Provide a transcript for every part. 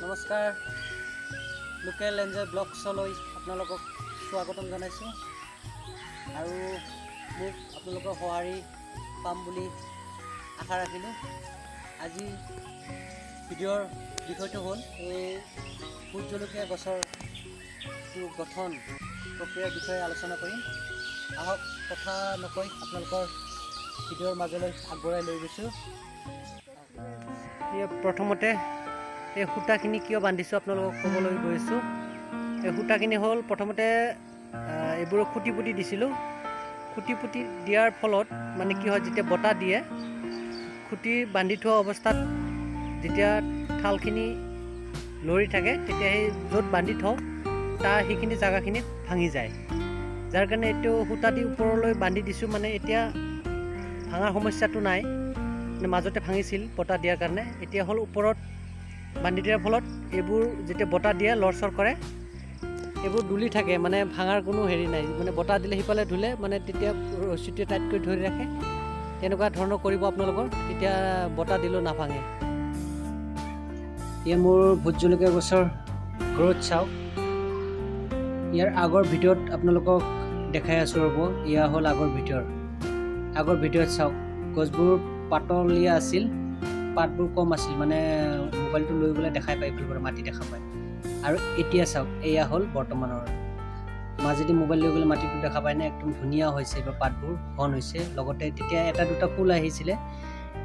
নমস্কাৰ, local enjoy ব্লগছলৈ আপোনালোকক স্বাগতম জনাইছোঁ আৰু মোক আপোনালোকৰ সঁহাৰি পাম বুলি আশা ৰাখিলোঁ। আজি ভিডিঅ'ৰ বিষয়টো হ'ল এই ভোট জলকীয়া গছৰ যিটো গঠন প্ৰক্ৰিয়াৰ বিষয়ে আলোচনা কৰিম। আহক, কথা নকৈ আপোনালোকৰ ভিডিঅ'ৰ মাজলৈ আগবঢ়াই লৈ গৈছোঁ। এতিয়া প্ৰথমতে এই সূতাখিনি কিয় বান্ধিছোঁ আপোনালোকক ক'বলৈ গৈছোঁ। এই সূতাখিনি হ'ল প্ৰথমতে এইবোৰক খুটি পুতি দিছিলোঁ। খুটি পুতি দিয়াৰ ফলত মানে কি হয়, যেতিয়া বতাহ দিয়ে, খুটি বান্ধি থোৱা অৱস্থাত যেতিয়া ঠালখিনি লৰি থাকে, তেতিয়া সেই য'ত বান্ধি থওঁ তাৰ সেইখিনি জেগাখিনিত ভাঙি যায়। যাৰ কাৰণে এইটো সূতা দি ওপৰলৈ বান্ধি দিছোঁ। মানে এতিয়া ভাঙাৰ সমস্যাটো নাই। মানে মাজতে ভাঙিছিল বতাহ দিয়াৰ কাৰণে। এতিয়া হ'ল ওপৰত বান্ধি দিয়াৰ ফলত এইবোৰ যেতিয়া বতাহ দিয়ে, লৰচৰ কৰে, এইবোৰ দুলি থাকে, মানে ভাঙাৰ কোনো হেৰি নাই। মানে বতাহ দিলে সিফালে ধুলে মানে তেতিয়া ৰছীটোৱে টাইটকৈ ধৰি ৰাখে। তেনেকুৱা ধৰণৰ কৰিব আপোনালোকৰ, তেতিয়া বতাহ দিলেও নাভাঙে। এয়া মোৰ ভোট জলকীয়া গছৰ গ্ৰ'থ চাওক। ইয়াৰ আগৰ ভিডিঅ'ত আপোনালোকক দেখাই আছোঁ, ৰ'ব। এয়া হ'ল আগৰ ভিডিঅ'ত চাওক, গছবোৰ পাতলীয়া আছিল, পাতবোৰ কম আছিল, মানে মোবাইলটো লৈ গ'লে দেখাই পায়, ইফালৰ পৰা মাটি দেখা পায়। আৰু এতিয়া চাওক, এয়া হ'ল বৰ্তমানৰ। মাজেদি মোবাইল লৈ গ'লে মাটিটো দেখা পায়নে? একদম ধুনীয়া হৈছে এইবাৰ, পাতবোৰ ঘন হৈছে। লগতে তেতিয়া এটা দুটা ফুল আহিছিলে,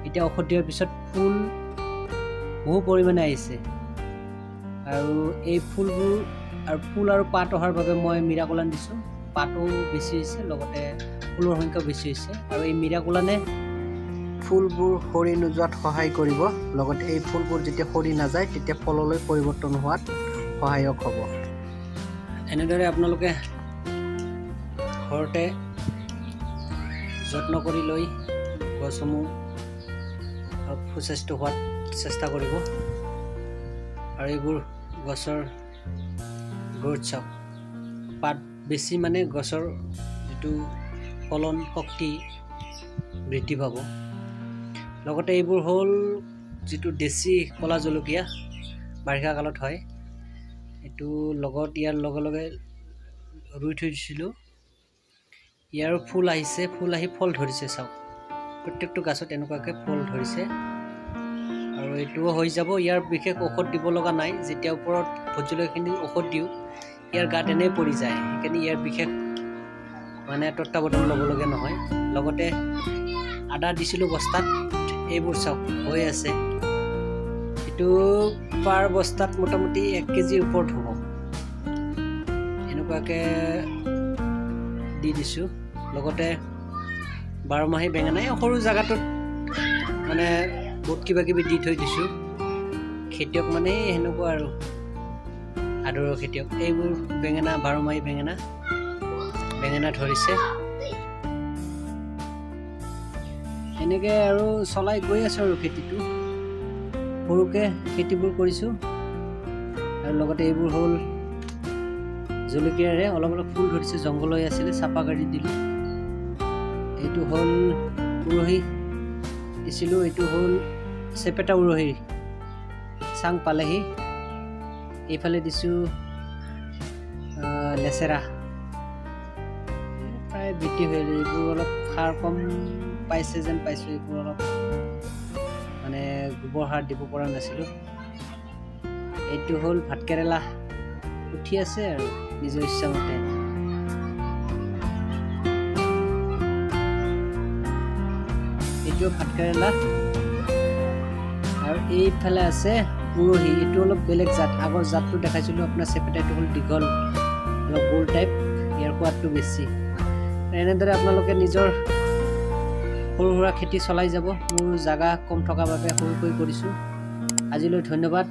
এতিয়া ঔষধ দিয়াৰ পিছত ফুল বহু পৰিমাণে আহিছে। আৰু এই ফুলবোৰ আৰু ফুল আৰু পাত অহাৰ বাবে মই মিৰাকোলান দিছোঁ। পাতো বেছি হৈছে, লগতে ফুলৰ সংখ্যাও বেছি হৈছে। আৰু এই মিৰাকোলানে ফুলবোৰ সৰি নোযোৱাত সহায় কৰিব, লগতে এই ফুলবোৰ যেতিয়া সৰি নাযায়, তেতিয়া ফললৈ পৰিৱৰ্তন হোৱাত সহায়ক হ'ব। এনেদৰে আপোনালোকে ঘৰতে যত্ন কৰি লৈ গছসমূহ অলপ সুস্বাস্থ্য হোৱাত চেষ্টা কৰিব। আৰু এইবোৰ গছৰ গ্ৰ'থ চাওক, পাত বেছি মানে গছৰ যিটো ফলন শক্তি বৃদ্ধি পাব। লগতে এইবোৰ হ'ল যিটো দেশী ক'লা জলকীয়া বাৰিষা কালত হয়, এইটো লগত ইয়াৰ লগে লগে ৰুই থৈ দিছিলোঁ। ইয়াৰো ফুল আহিছে, ফুল আহি ফল ধৰিছে। চাওক, প্ৰত্যেকটো গাছত এনেকুৱাকৈ ফল ধৰিছে আৰু এইটোও হৈ যাব। ইয়াৰ বিশেষ ঔষধ দিব লগা নাই। যেতিয়া ওপৰত ভোট জলকীয়াখিনি ঔষধ দিওঁ, ইয়াৰ গাত এনেই পৰি যায়। সেইকাৰণে ইয়াৰ বিশেষ মানে তত্বাৱধান ল'বলগীয়া নহয়। লগতে আদা দিছিলোঁ বস্তাত, এইবোৰ চাওক হৈ আছে। এইটো পাৰ বস্তাত মোটামুটি 1 কেজিৰ ওপৰত হ'ব। এনেকুৱাকৈ দি দিছোঁ। লগতে বাৰমাহী বেঙেনা, এই সৰু জেগাটোত মানে বহুত কিবা কিবি দি থৈ দিছোঁ। খেতিয়ক মানে সেনেকুৱা আৰু আদৰৰ খেতিয়ক। এইবোৰ বেঙেনা, বাৰমাহী বেঙেনা, বেঙেনা ধৰিছে। এনেকৈ আৰু চলাই গৈ আছোঁ আৰু খেতিটো সৰুকৈ খেতিবোৰ কৰিছোঁ। আৰু লগতে এইবোৰ হ'ল জলকীয়াৰে অলপ অলপ ফুল ধৰিছে, জংঘল হৈ আছিলে, চাফা কৰি দিলোঁ। এইটো হ'ল উৰহি দিছিলোঁ, এইটো হ'ল চেপেটা উৰহি, চাং পালেহি। এইফালে দিছোঁ লেচেৰা, প্ৰায় বৃদ্ধি হৈ এইবোৰ অলপ সাৰ কম পাইছে যেন পাইছোঁ। এইবোৰ অলপ মানে গোবৰ সাৰ দিব পৰা নাছিলোঁ। এইটো হ'ল ভাতকেৰেলা, উঠি আছে আৰু নিজৰ ইচ্ছামতে। এইটো ভাতকেৰেলা আৰু এইফালে আছে উৰহি। এইটো অলপ বেলেগ জাত। আগৰ জাতটো দেখাইছিলোঁ আপোনাৰ চেপেটা, এইটো হ'ল দীঘল, অলপ গোল টাইপ, ইয়াৰ সোৱাদটো বেছি। এনেদৰে আপোনালোকে নিজৰ সৰু সুৰা খেতি চলাই যাব। মোৰ জাগা কম থকাৰ বাবে সৰুকৈ কৰিছোঁ। আজিলৈ ধন্যবাদ।